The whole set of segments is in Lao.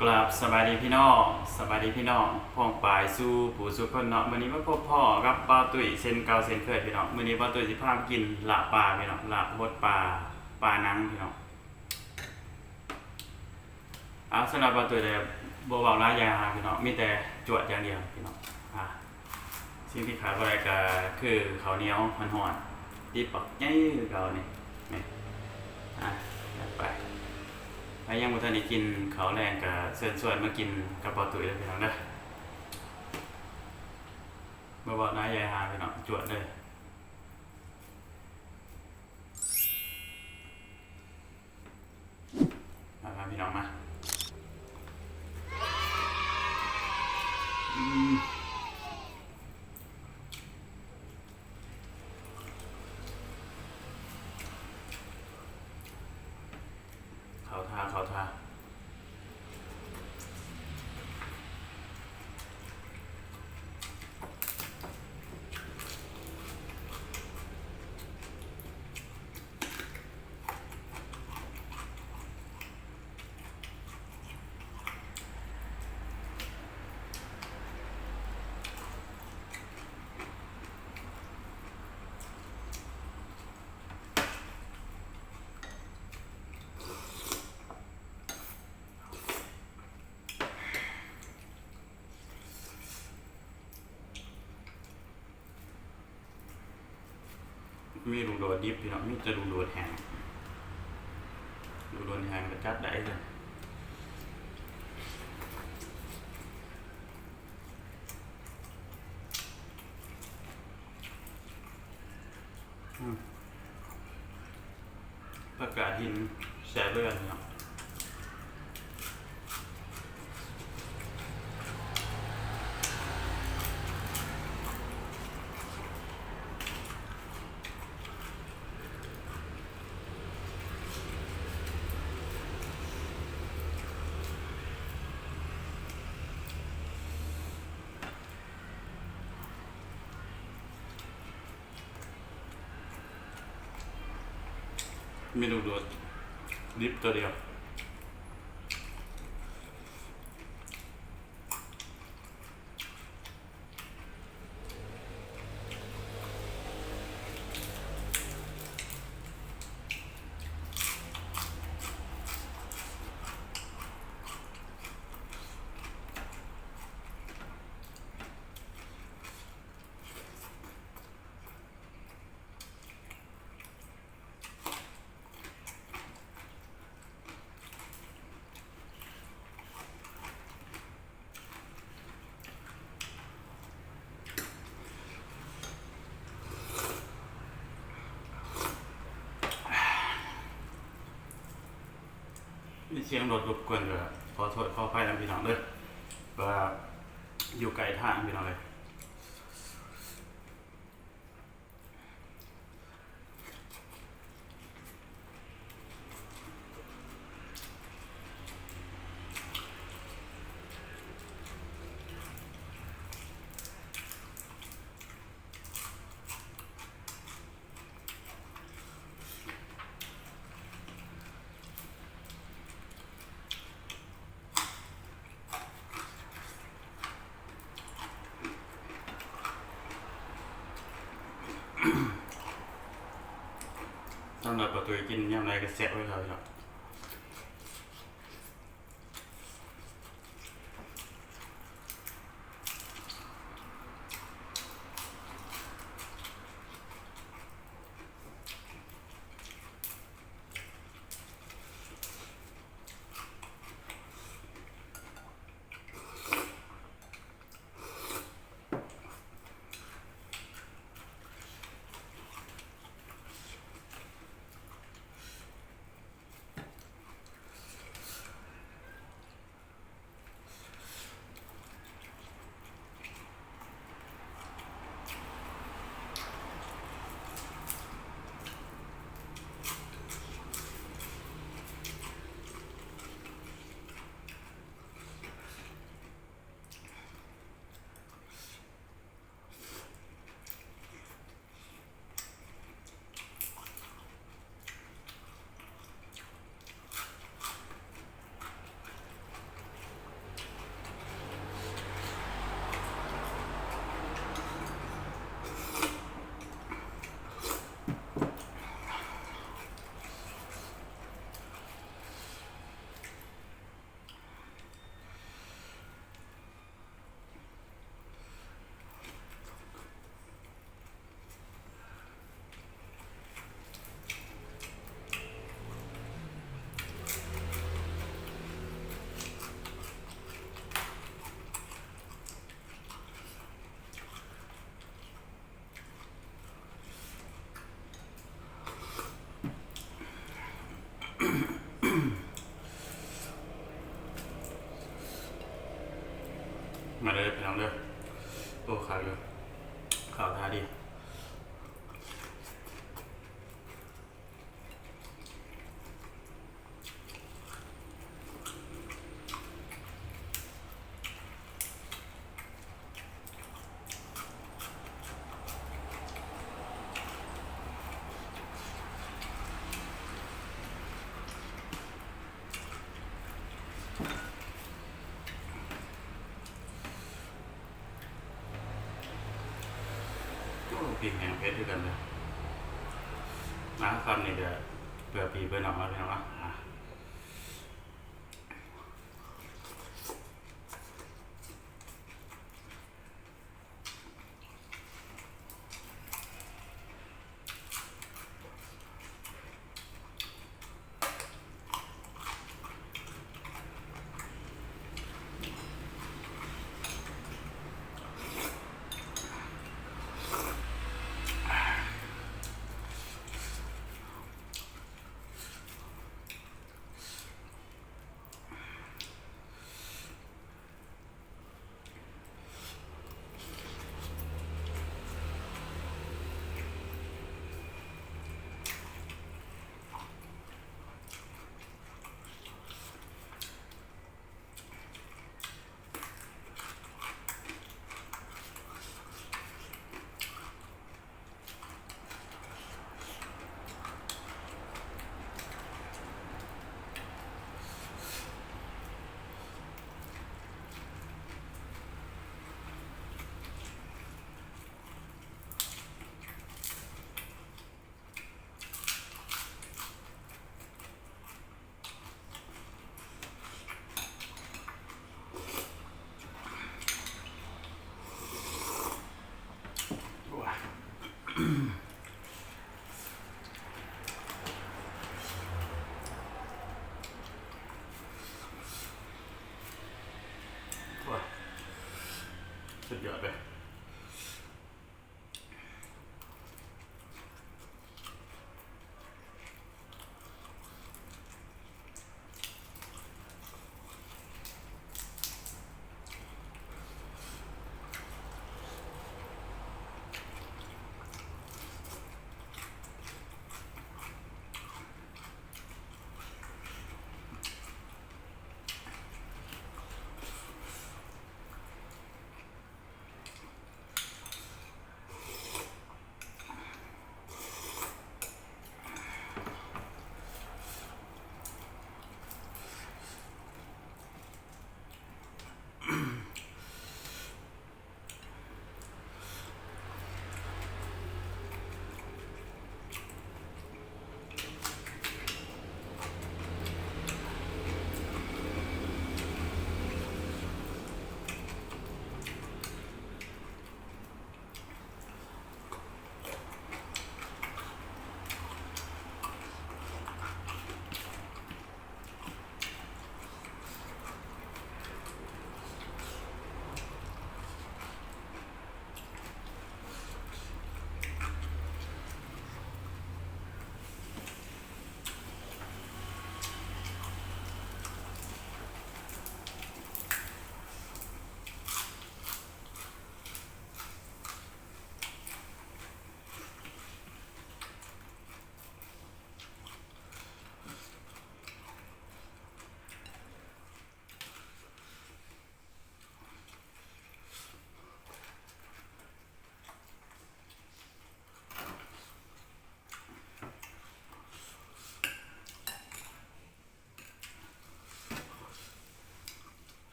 ກາບສະບາຍດີພີ່ນ້ອງ ສະບາຍດີພີ່ນ້ອງປ້ອງປາຍສູ່ຜູ້ສູ່ຄົນເນາະ. ມື້ນີ້ມາພົບພໍ້ກັບບ່າວຕຸ້ຍເຊັ່ນເກົ່າເຊັ່ນເຄີຍພີ່ນ້ອງ. ມື້ນີ້ບ່າວຕຸ້ຍຊິພາມາກິນລາບປາພີ່ນ້ອງ ລາບບົດປາ ປາໜັງພີ່ນ້ອງ. ເອົາ ສຳລັບບ່າວຕຸ້ຍແລ້ວບໍ່ເວົ້າຫຼາຍຢ່າງພີ່ນ້ອງ ມີແຕ່ຈວດຢ່າງດຽວພີ່ນ້ອງ. ອ່າ ສິ່ງທີ່ຂາດບໍ່ໄດ້ກໍຄືເຂົ້າໜຽວຮ້ອນໆ ຕິບບັກໃຫຍ່ຄືເກົ່ານີ້ ນີ້ ອ່າ ຈັດໄປ. ໃຜຍັງບໍ່ທັນໄດ້ກິນເຂົ້າແລງກໍເຊີນຊວນມາກິນກັບບ່າວຕຸ້ຍເດີພີ່ນ້ອງເດີ. ບໍ່ເວົ້າຫຼາຍຢ່າງດຽວພີ່ນ້ອງ ຈວດເລີຍ. ມາ ມາພີ່ນ້ອງມາ ອືມ ເຂົ້າທ່າ ເຂົ້າທ່າ. ມີລູກໂດດດິບພີ່ນ້ອງ ມີແຕ່ລູກໂດດແຫ້ງ ລູກໂດດແຫ້ງກໍຈັດໄດ້ເລີຍ. ອືມ ຜັກກາດຫີນແຊບເລີຍເນາະ. ມີລູກໂດດດິບຕົວດຽວ. ມີສຽງລົດລົບກວນກໍຂໍໂທດຂໍອະໄພນຳພີ່ນ້ອງເດີ ວ່າຢູ່ໃກ້ທາງພີ່ນ້ອງເອີຍ. ສຳລັບປາຕຸ້ຍກິນຍາມໃດກໍແຊບເລີຍເນາະ. ອ ມາເດີພີ່ນ້ອງເດີ. ໂອ້ ຄັກຢູ່ ເຂົ້າທ່າດີ. ໂອ້ ພິກແຫ້ງເຜັດຄືກັນເດີ. ມາຄຳນີ້ກະເພື່ອພີ່ເພື່ອນ້ອງເນາະ ພີ່ນ້ອງເນາະ. ໂອ້ຍ ສຸດຍອດເລີຍ.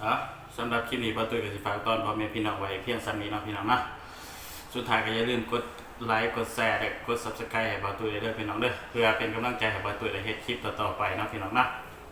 ອ່າ ສຳລັບຄລິບນີ້ ບ່າວຕຸ້ຍກໍຊິຝາກຕ້ອນພໍ່ແມ່ພີ່ນ້ອງໄວ້ພຽງສ່ຳນີ້ເນາະ ພີ່ນ້ອງເນາະ. ສຸດທ້າຍກໍຢ່າລືມກົດໄລ ກົດແຊ ແລະ ກົດ Subscribe ໃຫ້ບ່າວຕຸ້ຍເດີ ພີ່ນ້ອງເດີ ເພື່ອເປັນກຳລັງໃຈໃຫ້ບ່າວຕຸ້ຍໄດ້ເຮັດຄລິບຕໍ່ໆໄປເນາະ ພີ່ນ້ອງເນາະ.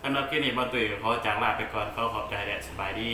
ສຳລັບຄລິບນີ້ ບ່າວຕຸ້ຍກໍຂໍຈາກລາໄປກ່ອນ ຂໍຂອບໃຈ ແລະ ສະບາຍດີ.